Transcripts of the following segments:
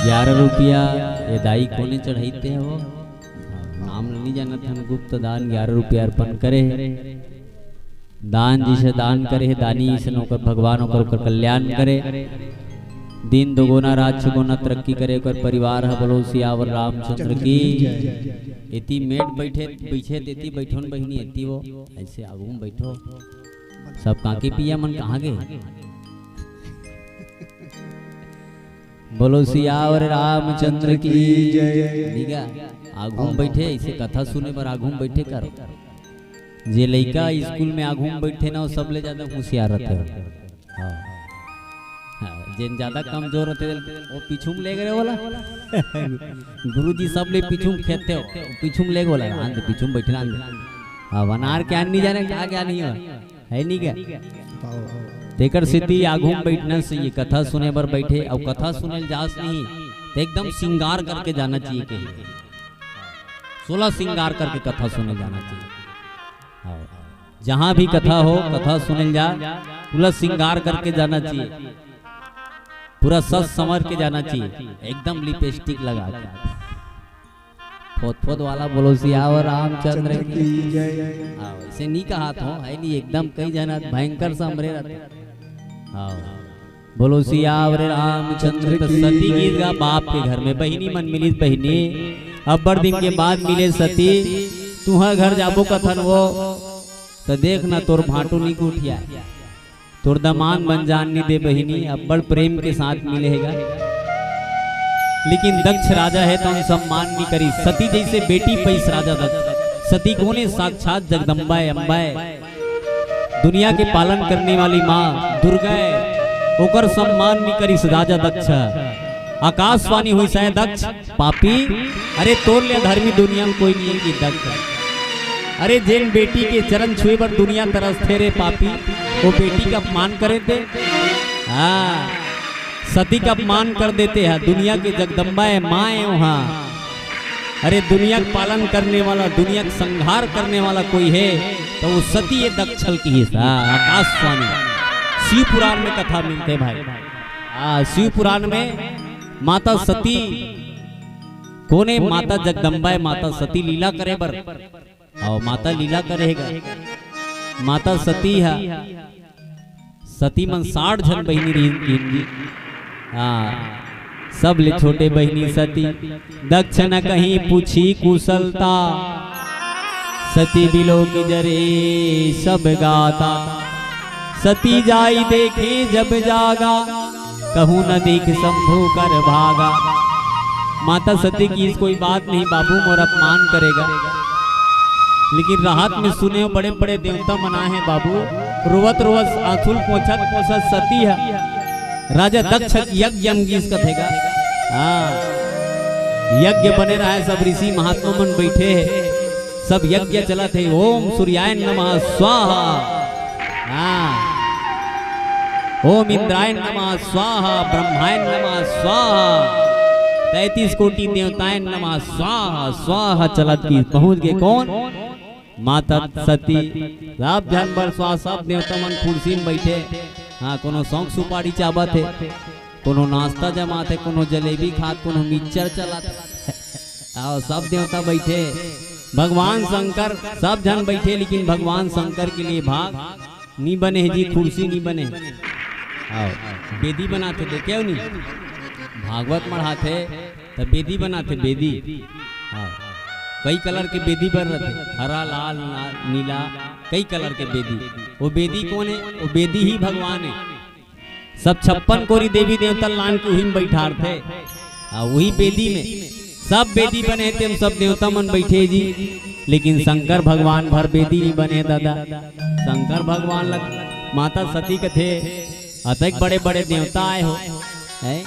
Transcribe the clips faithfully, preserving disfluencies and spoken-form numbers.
ग्यारह रुपया ये दाई कोने चढ़ाइते हे वो? नाम ल नहीं जानत हन। गुप्त दान ग्यारह रुपया अर्पण करे हे। दान जिसे दान करे हे, दानी जिसे ओकर भगवान ओकर, ओकर कल्याण करे। दिन दुगुना रात चुगुना तरक्की करे, ओकर परिवार ह। बोलो सियावर रामचंद्र की। एती मेट बैठे, पीछे तेती बैठो न बहिनी, एती वो। ऐसे आगू में बैठो। सब कांके पिया मन कहाँ गे? बोलो सियावर रामचंद्र की जय। ठीक है, आगू में बैठे, इसे कथा सुने बर आगू में बैठे करो। जे लइका स्कूल में आगू में बैठे ना, वो सबले ज्यादा होशियार रहते हो। हाँ। हाँ, जेन ज्यादा कमजोर रहते, वो पीछू में ले गए वाला। गुरुजी सबले पीछू में खेते हो, वो पीछू में ले गए वाला। हाँ, तो पीछू में बैठना। हाँ, वनार क्या नहीं जाने, क्या क्या नहीं हो, है नहीं क्या? तेकर सेती आगू में बैठना चाहिए, कथा सुने बर बैठे, अउ कथा सुने ल जास नहीं, तो एकदम श्रृंगार करके जाना चाहिए कहीं। सोलह श्रृंगार करके कथा सुने जाना चाहिए। हाँ। जहाँ भी कथा हो, कथा सुने ल जा, पूरा श्रृंगार करके जाना चाहिए, पूरा सज संवर के जाना चाहिए, एकदम लिपस्टिक लगा के। फोत फोत वाला बोलो सियावर रामचंद्र की। हाँ, वैसे नहीं कहा था, है नहीं, एकदम कई जना भयंकर समरे रहते। हाँ, बोलो सियावर रामचंद्र की। सती गीत गा, बाप के घर में बहिनी मन मिलिस, बहिनी अब्बड़ दिन के बाद मिले सती, तुहर घर जाबो कथन वो, त देख ना तोर भांटू नहीं उठिया। तोर दमान बन जान नी दे बहिनी, अब्बड़ प्रेम के साथ मिले हेगा। लेकिन दक्ष राजा हे तो हम सम्मान नी करी। सती जैसे बेटी पैस राजा दक्ष। सती कोने? साक्षात जगदम्बा है, अम्बा है। दुनिया के पालन करने वाली माँ दुर्गा है। ओकर सम्मान नी करिस राजा दक्ष। आकाशवाणी हुई शायद दक्ष। पापी, अरे तोर ले अधर्मी दुनिया में कोई नहीं है कि दक्ष। अरे जेन बेटी के चरण छुए बर दुनिया तरसथे रे पापी, वो बेटी का अपमान करे थे। हाँ, सती का अपमान कर देते हैं। दुनिया के जगदम्बा है, माँ है वहाँ। अरे दुनिया का पालन करने वाला, दुनिया का संहार करने वाला कोई है तो वो सती ये दक्षल की ही सा। आकाशवाणी शिव पुराण में कथा मिलते भाई। हाँ, शिव पुराण में माता सती कोने? माता जगदम्बा है, माता सती लीला करे बर। अउ माता लीला करेगा। माता सती है, सती मन साठ झन बहिनी रहिन किन जी। हाँ, सब ले छोटे बहिनी सती। दक्ष न कहीं पूछी कुशलता, सती बिलो की जरे सब गाता। सती जाई देखे जब जागा, कहूँ न देख शंभु कर भागा। माता सती की इस कोई बात नहीं बाबू, मोर अपमान करेगा। लेकिन राहत में सुने हो बड़े बड़े देवता मना है बाबू, रोवत रोवत आंसू ल पोंछत पोंछत सती है राजा दक्ष यज्ञ अंगीस कथेगा। हाँ, यज्ञ बने रहा है, सब ऋषि महात्मा मन बैठे हैं, सब यज्ञ चलत हे। ओम सूर्याय नमः स्वाहा। हाँ। ओम इंद्राय नमः स्वाहा, ब्रह्माय नमः स्वाहा। तैंतीस कोटि देवताय नमः स्वाहा, स्वाहा चलत की पहुंच गए। कौन? माता सती। सब झन बर स्वाहा, सब देवता मन कुर्सी में बैठे। हाँ, कोनो सौंग सुपारी चाबत हे, कोनो नाश्ता जमात हे, कोनो जलेबी खात, कोनो मिक्सचर चलत हे। आओ, सब देवता बैठे। भगवान शंकर, सब झन बैठे, लेकिन भगवान शंकर के लिए भाग नी बने हे जी, कुर्सी नी बने। आओ, बेदी बनाथे, देखे हो नी? भागवत मढ़ाथे, त बेदी बनाथे, बेदी। आओ, कई कलर के बेदी बन रथे, हरा, लाल, ला-, नीला, कई कलर के बेदी। वो बेदी कौन हे? वो बेदी ही भगवान हे। सब छप्पन कोरी देवी देवता लान के उही में बैठारथे। आ उही बेदी में सब बेदी बने हे, तेम सब देवता मन बैठे जी, लेकिन शंकर भगवान भर बेदी नी बने हे दादा। शंकर भगवान लग माता सती कथे, "अतेक बड़े बड़े देवता आए हो, हैं?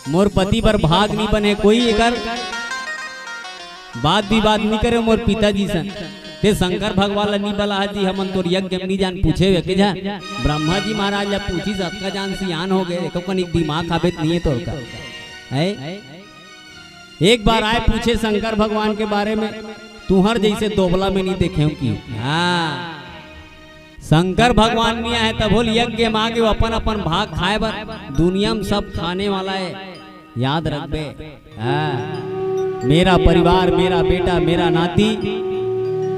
मोर पति बर भाग नी बने कोई एकर।" बात विवाद नी करे मोर पिताजी सन। ते शंकर भगवान ला नी बलाहा जी, हमन तोर यज्ञ में नी जान पूछे हुए के जा। ब्रह्मा जी महाराज ला पूछी, सतका जान सियान हो गए, एको कनिक दिमाग हाबे त नी हे तोर का। है? एक बार आए पूछे शंकर भगवान के बारे में, तुहर जैसे दोबला में नी देखे हूँ की। हाँ। शंकर भगवान नी आए तब होल यज्ञ में आगे वो अपन अपन भाग खाए बर, दुनिया में सब खाने वाला है। याद रखबे। हाँ, मेरा परिवार, मेरा बेटा, मेरा नाती,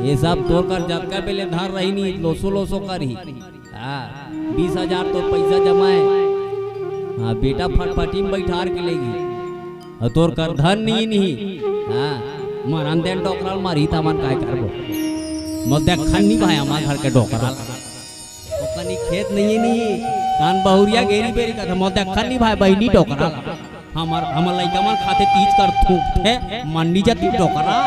ये सब तोर कर जतका बेले धन रही नी, लोसो लोसो करही। हाँ, बीस हजार तो पैसा जमा है। हाँ, बेटा फटफटी में बैठार के लेगी। अउ तोर कर धन नी, नी। हाँ, मरन देन डोकरा ल मारही त हमन काय करबो? मोर देखन नी भाई, हमर घर के डोकरा ल। ओकनी खेत नहीं, नी। कान बहुरिया घेरी बेरी कथे, मोर देखन नी भाई, बहिनी डोकरा ल। हमर, हमर लइका मन खाथे तीज कर थूकथे, मंडी जाती डोकरा।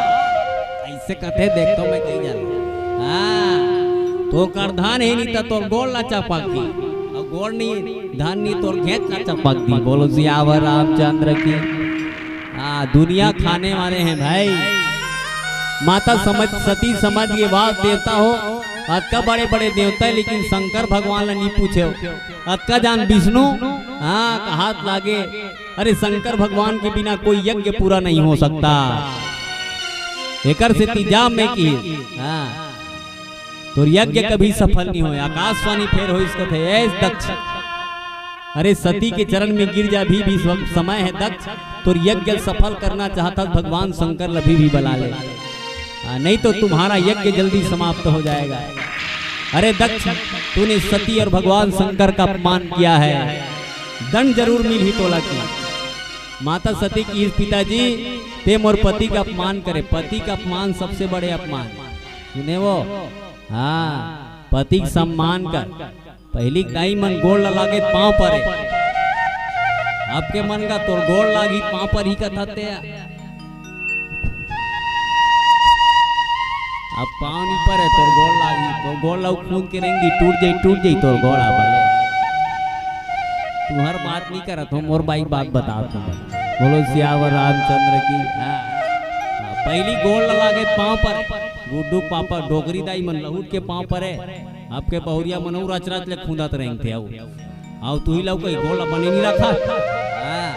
ऐसे कथे, देख तो मैं कही जाना। हाँ, तोर कर धन हे नी त तोर गोड़ ला चपक दी। अउ गोड़ नी, धन नी, तोर घेंच ला चपक दी। बोलो सियावर रामचंद्र की। हाँ, दुनिया खाने वाले हैं भाई। माता समझ, सती समझ ये बात, देवता हो, अतका बड़े बड़े देवता है, लेकिन शंकर भगवान ला नी पूछे हो। अतका जान विष्णु, हाँ, का हाथ लागे। अरे शंकर भगवान के बिना कोई यज्ञ पूरा नहीं हो सकता। एकर सेती जा मैं की, हाँ, तोर यज्ञ कभी सफल नहीं होय। आकाशवाणी फेर होइस कथे, "ए दक्ष, अरे सती के चरण में गिर जा, अभी भी स्व-, समय है दक्ष, तोर यज्ञ सफल करना चाहत हस, भगवान शंकर ल अभी भी बला ले। हाँ, नहीं तो तुम्हारा यज्ञ जल्दी समाप्त हो जाएगा। अरे दक्ष, तूने सती और भगवान शंकर का अपमान किया है, दंड जरूर मिलही तोला की।" माता सती की, "पिताजी, ते मोर पति का अपमान करे।" पति का अपमान सबसे बड़े अपमान, सुने वो? हाँ, पति के सम्मान कर। पहिली के दाई मन गोड़ ला लागे, पाँव परे। अब के मन का तोर गोड़ लागी, पाँव परही कथत ते। अब पाँव नी परे, तोर गोड़ लागी, तोर गोड़ ला खून के रेंगी, टूट जाई, टूट जाई तोर गोड़, आ भले। तुहर बात नी करत हो, मोर बाई बात बतात हो। बोलो सियावर रामचंद्र की। हाँ। हाँ, पहिली गोड़ ला लागे, पाँव परे। गुड्डू पापा, डोकरी दाई मन लहुट के पाँव परे। अब के बहुरिया मन अउ रच रच ले खूंदत रेंगथे अउ। अउ तुही ला कही गोड़ ला बने नी रखा। हाँ,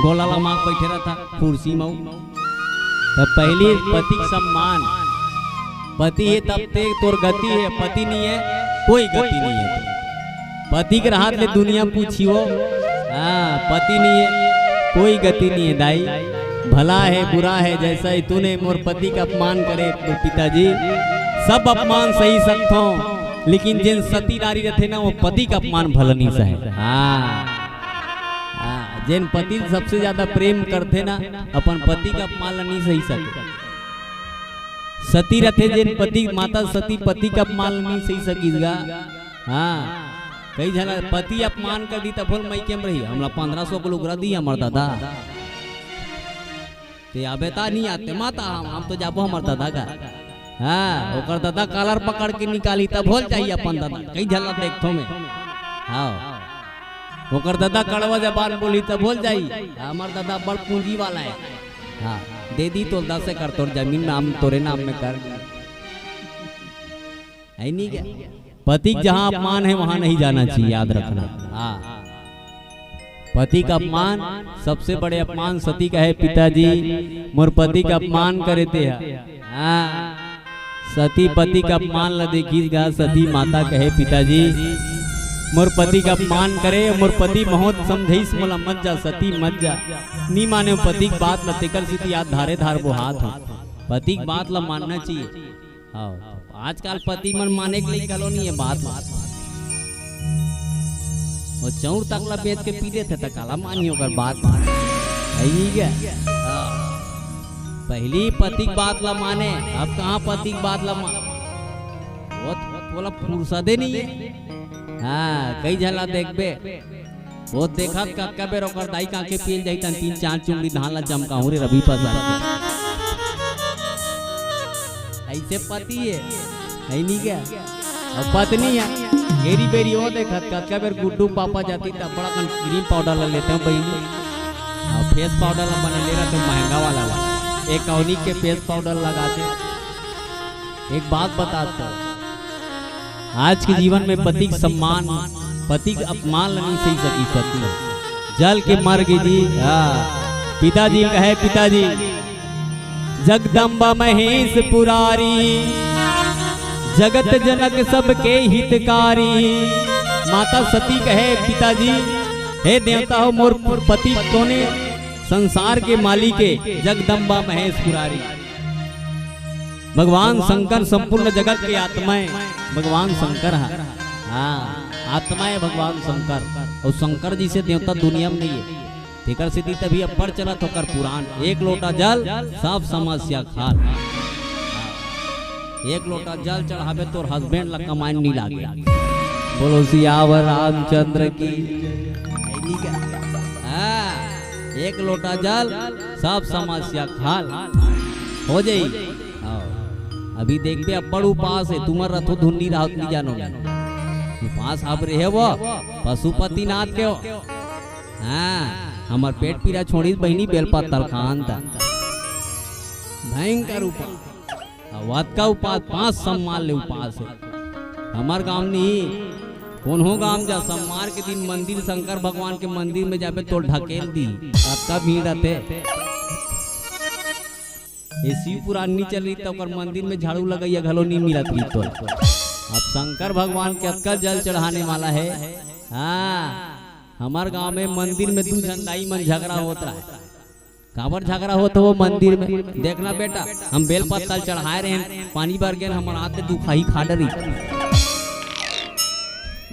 गोड़ ला मांग बैठे रहता कुर्सी में। त पहिली पति के सम्मान, पति हे तब ते तोर गति हे, पति नी हे, कोई गति नी हे। पति के रहत ले दुनिया पूछी हो, हाँ, पति नी हे, कोई गति नी हे दाई। भला हे, बुरा हे, जैसा ही तूने मोर पति का अपमान करे, मोर पिताजी, सब अपमान सही सकथों, लेकिन जेन सती नारी रथे ना, वो पति का अपमान भला नी सहे। हाँ, हाँ, जेन पति ल सबसे ज्यादा प्रेम करथे ना, अपन पति का अपमान ला नी सही सके। सती रथे जेन पति, माता सती पति का अपमान ला नी सही सकिस गा। हाँ, कई झन पति अपमान कर दी त बोल मइके म रही, हमला पंद्रह सौ के लुगरा दी हमर दादा। ते आबे ता नी आते माता, हम, हम तो जाबो हमर दादा का। हाँ, ओकर दादा कालर पकड़ के निकाली त बोल जाई अपन दादा। कई झन ला देखथो मैं। हाँ, ओकर दादा कड़वा जबान बोली त बोल जाई, हमर दादा बड़ पूंजी वाला हे। हाँ, दे दी तोर दस एकड़ तोर जमीन नाम, तोरे नाम में कर दी। है नहीं क्या? पति के जहाँ अपमान है, वहाँ नहीं जाना चाहिए, याद रखना। हाँ, पति का अपमान, सबसे बड़े अपमान सती कहे, "पिताजी, मोर पति का अपमान करे ते ह।" हाँ, सती पति का अपमान ला देखिस गा, सती माता कहे, "पिताजी, मोर पति का अपमान करे, मोर पति बहुत समझाइस मोला, मत जा सती, मत जा।" नी माने पति के बात ला, तेकर सेती आज धारे धार बोहात हो। पति के बात ला मानना चाहिए। हाँ, आजकल पति मन माने के लइका लो नहीं है बात। वो चौर तक ला बेच के पी लेथे त काला मानी ओकर बात। है ही क्या? हाँ। पहली पति के बात ला माने, अब कहाँ पति के बात ला मान? वो, वो ला फुर्सदे नहीं है। हाँ, कई झन ला देखबे। वो देखत कतका बेर ओकर दाई काके पील जाई तन तीन चार चुंगड़ी धान ला चमकाहूं रे रवि प्रसाद। ऐसे पति है, है नहीं क्या? और पत्नी है, घेरी बेरी वो देखत कतका बेर गुड्डू पापा जाती तब बड़ा कन क्रीम पाउडर ला लेते हैं बहिनी। और फेस पाउडर ला बने ले रहा तो महंगा वाला ला। एक औनिक के फेस पाउडर लगाते। एक बात बताता हूँ, आज के जीवन में पति के सम्मान, पति के अपमान ला नहीं सही सकी पत्नी। जल के मर गे जी, हाँ। पिताजी कहे, "पिताजी, जगदम्बा महेश पुरारी, जगत जनक सबके हितकारी।" माता सती कहे, "पिताजी, हे देवता हो, मोर पति तोने संसार के मालिक हे जगदम्बा महेश पुरारी। भगवान शंकर संपूर्ण जगत के आत्मा हे, भगवान शंकर हा। हाँ, आत्मा हे भगवान शंकर। अउ शंकर जइसे देवता दुनिया में नइ हे। तेकर सेती तभी अब्बड़ चलत हे ओकर पुराण, एक लोटा जल, सब समस्या के हल। एक लोटा जल चढ़ाबे, तोर husband ला कमाए नइ लागे। बोलो सियावर रामचंद्र की। हाँ, एक लोटा जल, सब समस्या के हल हो जाई। हाँ। अभी देखबे, अब्बड़ उपास हे, तुमन रथो धुन नइ राहत, नइ जानो मैं। उपास अब रहे वो, पशुपतिनाथ के हो। हाँ, हमर पेट पीरा छोड़िस बहिनी, बेलपत्तर खान त। भयंकर उपास। अउ अतका उपास, पाँच सम्मान ले उपास हे। हमर गांव नहीं, कोनो गांव जा, सम्मान के दिन मंदिर, शंकर भगवान के मंदिर में जाबे, तो ढकेल दी, अतका भीड़ रहथे। ये शिव पुराण नइ चल रही, तो ओकर मंदिर में झाड़ू लगइया घलो नइ मिलत रही तो। अब शंकर भगवान के अतका जल चढ़ाने वाला हे। हाँ, हमर गांव में मंदिर में दू झन दाई मन झगड़ा होत रहा। काबर झगड़ा होत हे वो मंदिर में? देखना बेटा, हम बेलपत्तर चढ़ाए रहेन, पानी बर गेन, हमर हाथ ले दुखाही खा डरी।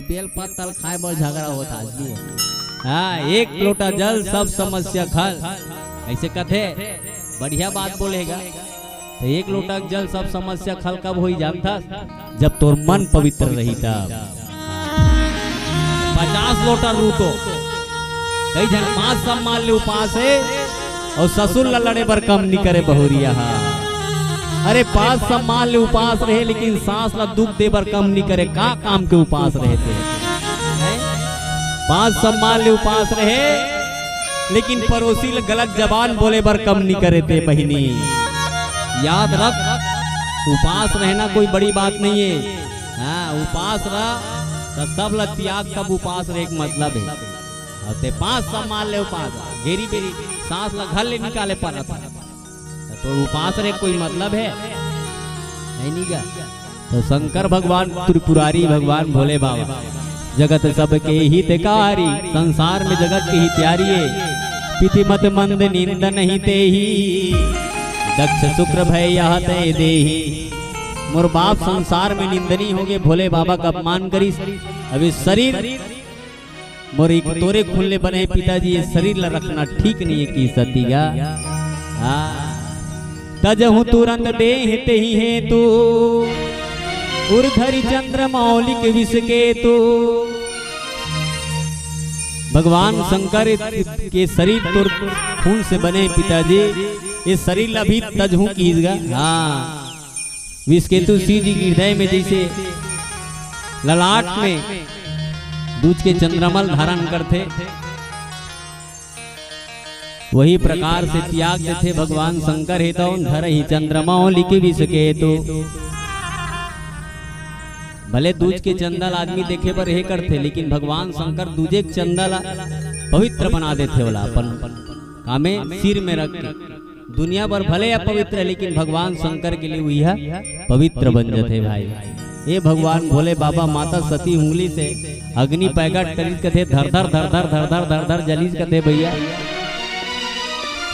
बेलपत्तर खाए बर झगड़ा होत आदमी हे। हाँ, एक लोटा जल, सब समस्या के हल। अइसे कथे, बढ़िया बात बोले गा। त एक लोटा जल, सब समस्या के हल कब होई जानथस? जब तोर मन पवित्र रही तब। पचास लोटा रूतो। कई झन पाँच सम्मान ले उपास हे अउ ससुर ला लड़े बर कम नइ करे बहुरिया हा। अरे पाँच सम्मान ले उपास रहे लेकिन सास ला दुख दे बर कम नइ करे, का काम के उपास रहे ते? हैं? पाँच सम्मान ले उपास रहे लेकिन पड़ोसी ला गलत जबान बोले बर कम नइ करे ते बहिनी। याद रख, उपास रहना कोई बड़ी बात नइ हे। हाँ, उपास रह, त सब ला त्याग, तब उपास रहे के मतलब हे। अउ ते पाँच सम्मान ले उपास, घेरी बेरी सास ला घर ले निकाले परत हे। त तोर उपास रहे कोई मतलब हे? नहीं, नहीं गा। त शंकर भगवान, त्रिपुरारी भगवान भोले बाबा, जगत सबके हितकारी, संसार में जगत के हितकारी हे। प्रीति मत मंद निंदन ही तेहि, दक्ष शुक्र भय यह तय देहि। मोर बाप संसार में निंदनीय होगे, भोले बाबा का अपमान करिस। अब ये शरीर मोर एक तोरे खून ले बने पिताजी, ये शरीर ला रखना ठीक नइ हे कि सती गा। हाँ। तजहु तुरंत देह तेहि हेतु, उर धरि चंद्र मौलिक विष केतु। भगवान शंकर के शरीर तोर खून से बने पिताजी, ये शरीर ला भी तजहु किहिस गा। हाँ। विष केतु शिव जी के हृदय में जइसे ललाट में दूज के चंद्रमा ल धारण करथे, वही प्रकार से त्याग देथे भगवान शंकर हे, तउन धरहि चंद्रमौलिक विष केतु। भले दूज के चंदा ल आदमी देखे बर हे करथे, लेकिन भगवान शंकर दूजे के चंदा ला पवित्र बना देथे, ओला अपन कामे सिर में रख के। दुनिया भर भले अपवित्र हे, लेकिन भगवान शंकर के लिए उही ह पवित्र बन जथे भाई। ए भगवान भोले बाबा, माता सती उंगली से अग्नि पैगट करिस कथे, धर धर धर धर धर धर धर धर जलिस कथे भैया।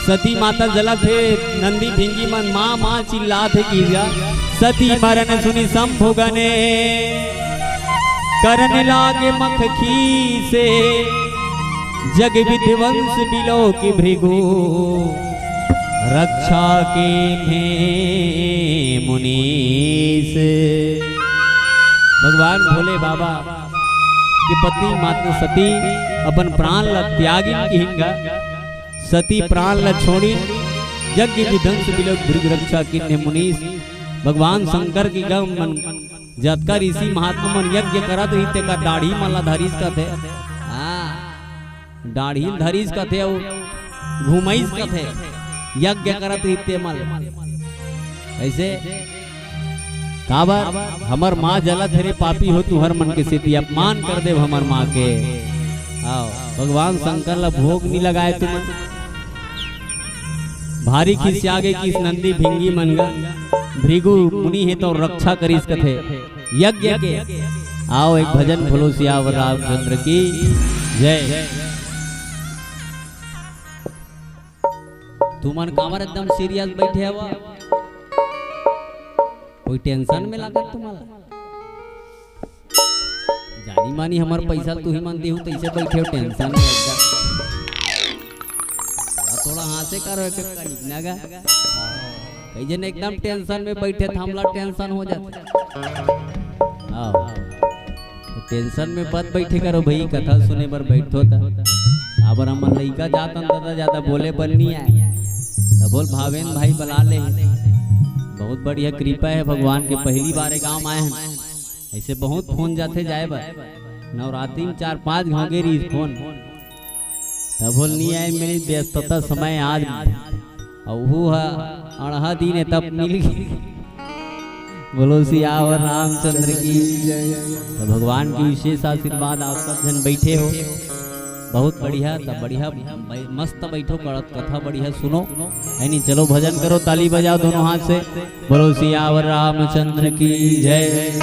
सती माता जलत हे, नंदी भिंगी मन माँ माँ चिल्लात हे कि जा। सती मरन सुनि शंभु गने, करन लागे मखखीसे, जग विध्वंस बिलोकि भृगु, रक्षा कीन्हे मुनीस। भगवान भोले बाबा के पत्नी माता सती अपन प्राण ला त्यागिन किहिन गा। सती प्राण ला छोड़िन, जग विध्वंस बिलोकि भृगु, रक्षा कीन्हे मुनीस। भगवान शंकर के गम मन जतका ऋषि महात्मा मन यज्ञ करत रहिस, तेकर डाढ़ी मन ला धरिस कथे। हाँ, डाढ़ी ल धरिस कथे अउ घुमइस कथे, यज्ञ करत रहिस ते मन। कइसे? काबर? हमर माँ जलत हे रे पापी हो, तुहर मन के सेती अपमान कर देव हमर माँ के। आओ, भगवान शंकर ला भोग नी लगाए तुमन। भारी खिसिया गे किस नंदी भिंगी मन गा। भृगु मुनि हे तो रक्षा करिस कथे यज्ञ के। आओ एक भजन बोलो सियावर रामचंद्र की जय। तुमन काबर एकदम सीरियस बैठे हवा? कोई टेंशन में लागत तुम्हारा? जानी मानी हमर पैसा तुही मन देहू, तइसे बैठे हो टेंशन में एकदम। थोड़ा, थोड़ा हाँसे करो एक एक कनी ना गा। कई जन एकदम टेंशन में बैठे त हमला टेंशन हो जाथे। हाँ। तो टेंशन में मत बैठे करो भई, कथा सुने बर बैठो त। काबर हमर लइका जातन दादा, ज्यादा बोले बर नहीं आए। त बोल भावेन भाई बला ले। बहुत बढ़िया कृपा है भगवान के, पहली बार ए गांव आए हैं। ऐसे बहुत फोन जाथे जाए बर, नवरात्रि में चार पांच घाव गे रहिस फोन, तब बोल नहीं आए, मेरी व्यस्तता समय आज, अउ वो हा अड़हा दिन है तब मिल गए। बोलो सियावर रामचंद्र की। तो भगवान की विशेष आशीर्वाद, आप सब जन बैठे हो, बहुत बढ़िया। तब बढ़िया, मस्त बैठो, कथा बढ़िया सुनो, है नहीं? चलो भजन करो, ताली बजाओ दोनों हाथ से। बोलो सियावर रामचंद्र की जय।